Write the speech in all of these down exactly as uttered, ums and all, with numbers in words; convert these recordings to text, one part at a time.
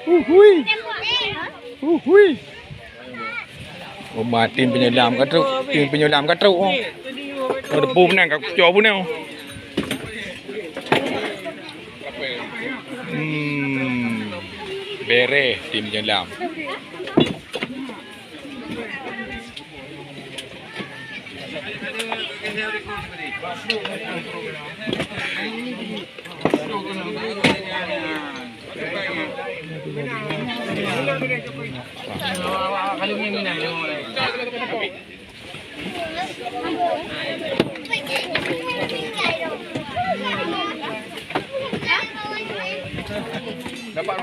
Uhui. Uhui. Oh, ma, tim peunyelam ka trok, tim peunyelam ka trok. Oh, debu meunan ka kucok bu nyoe. Hmm. Bereh tim peunyelam.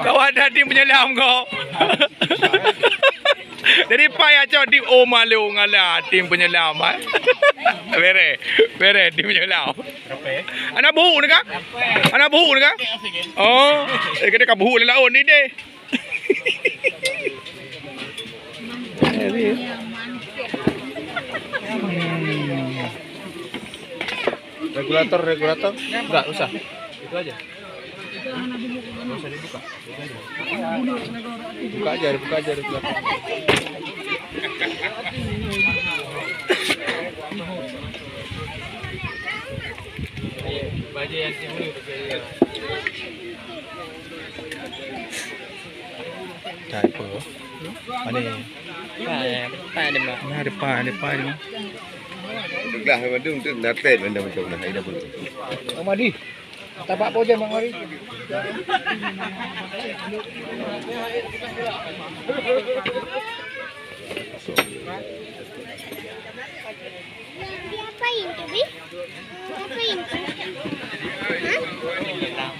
Kawan, ada tim peunyelam ko. Jadi pai acok di, oh, malu ngala tim peunyelam, eh. Bereh, bereh tim peunyelam. Anak buhu ni kah? Anak buhu ni kah? Oh, eh, kita ka buhu laut ni deh. Regulator, regulator. Enggak usah. Itu aja. Enggak usah dibuka. Buka aja, buka aja, buka. Dah apa? Mana? Depan, depan, depan, depan. Nah, depan, depan ni. Lah, mandum tu datai mandum tu nah, ida pun. Amadi. Tabak pojan Bang Ari. Diapain tu, Bi? Diapain tu? Hah? Penyelam.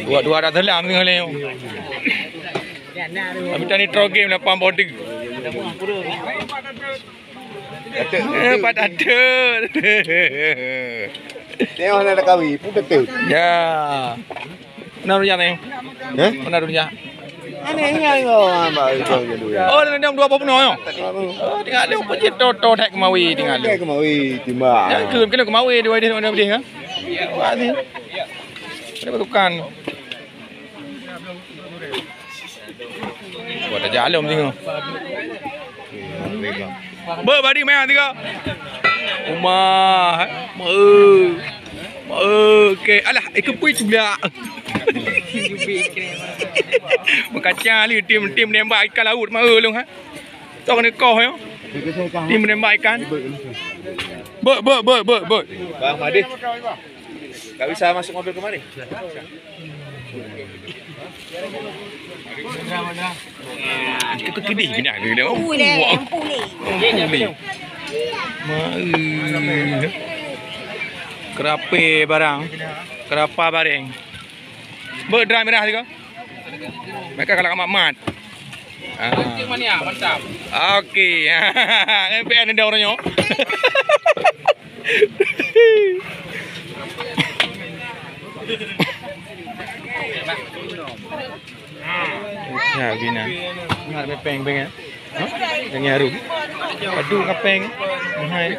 Dua, dua dah telam tengah leo. Tapi tadi throw game lapan bola. Eh, pat ateuh. Tengok nak kawi, pun betul. Ya. Mana runyah ni? Hah? Mana runyah? Aneh ingat kau, Abang, itu je dulu. Oh, dalam dua puluh penuh, ya? Oh, tinggal ada apa je, to, to, tak kemawi, tinggal ada. Tak kemawi, timbang. Ya, ke, kena kemawi, dua dia, dua dia, ha? Wah, ni. Ada pasukan. Wah, dah jalan tengok. Beu, badi maya tiga. Uma. Meu. Meu. Okey. Alah, ikut pui tu pula. Berkaca ni tim, tim nembak ikan laut, mau long, ha? Tong ni koh, ya. Tim nembak ikan. Beu, beu, beu, beu, beu. Bang Madih. Tak bisa masuk mobil kemari. Itu kedih bina dia. Ampun deh, ampun deh. Ampun deh. Mai. Kerape barang. Kerapa bareng. Beu, drum merah juga. Mereka kalau mat-mat. Ah. Mantap. Okey. M P N ada orangnya. Ya, gina. Ingat peng-peng, ya? Hah? Yang nyaru. Aduh, kapeng. Mahal.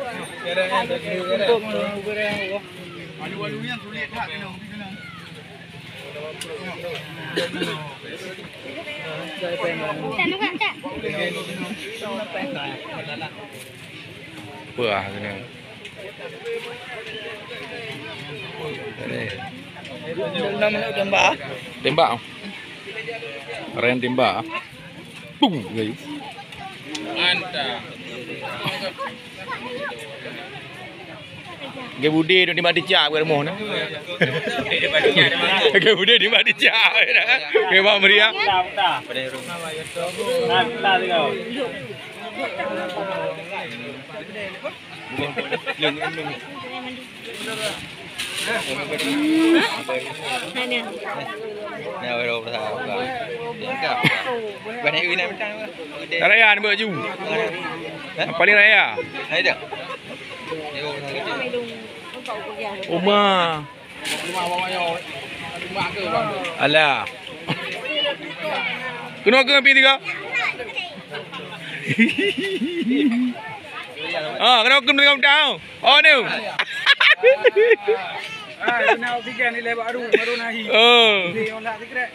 Wah, kena. Tembak. Tembak. Ren tembak. Pung, gayu. Mantap. Ge bude tu di mati cak buat rumah ni. Ge bude di mati cak. Ge mak meriah. Mantap tu kau. Mana? Nah, baru berusaha. Banyak guna macam apa? Tarayan baju. Hah? Paling raya. Ada. Uma. Alah. Keunoe keuh pi tiga. Ah, keunoe keuh pi tiga. Oh, ni. Ah, kena oksigen ni lewat baru, baru nahi. Oh. Ni orang tak secret.